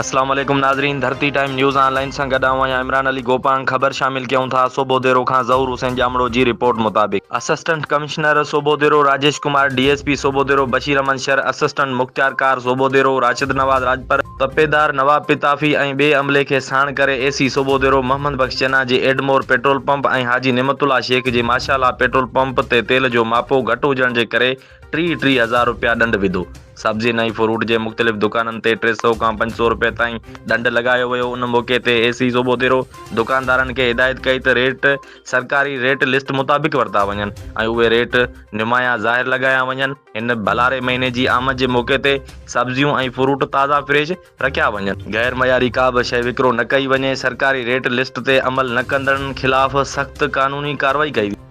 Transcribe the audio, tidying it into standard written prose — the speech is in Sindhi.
اسلام عليڪم ناظرين ڌرتي ٽائيم نيوز آن لائين سان گڏ آئون آهيان عمران علي گوپانگ خبر شامل ڪيون ٿا سوڀوديرو کان ظهور حسين ڄامڙو جي رپورٽ مطابق assistant commissioner Sobhodero Rajesh Kumar D S P Sobhodero Bashir Ahmed Shar assistant مختيارڪار سوڀوديرو راشد نواز راڄپر تپيدار نواب پتافي ۽ ٻئي عملي کي ساڻ ڪري اي سي سوڀوديرو محمد بخش چنا جي ايڊمور پيٽرول پمپ ۽ حاجي نعمت الله شيخ جي ماشاءالله پيٽرول پمپ تي تيل جو ماپو گهٽ هجڻ جي ڪري 30 ٽيهه هزار رپيا ڏنڊ وڌو. سبزين ۽ فروٽ جي مختلف دڪانن تي 300 کان 500 رپين تائين ڏنڊ لڳايو ويو. ان موقعي تي اي سي سوڀوديرو دڪاندارن کي هدايت ڪئي ته ريٽ سرڪاري ريٽ لسٽ مطابق ورتا وڃن ۽ اهي ريٽ نمايان ظاهر لڳايا وڃن. هن ڀلاري مهيني جي آمد جي موقعي تي سبزيون ۽ فروٽ تازا فريش رکيا وڃن. غير معياري ڪا به شيء وڪرو نه ڪئي وڃي. سرڪاري ريٽ لسٽ تي عمل نه ڪندڙن خلاف سخت قانوني ڪارروائي ڪئي ويندي.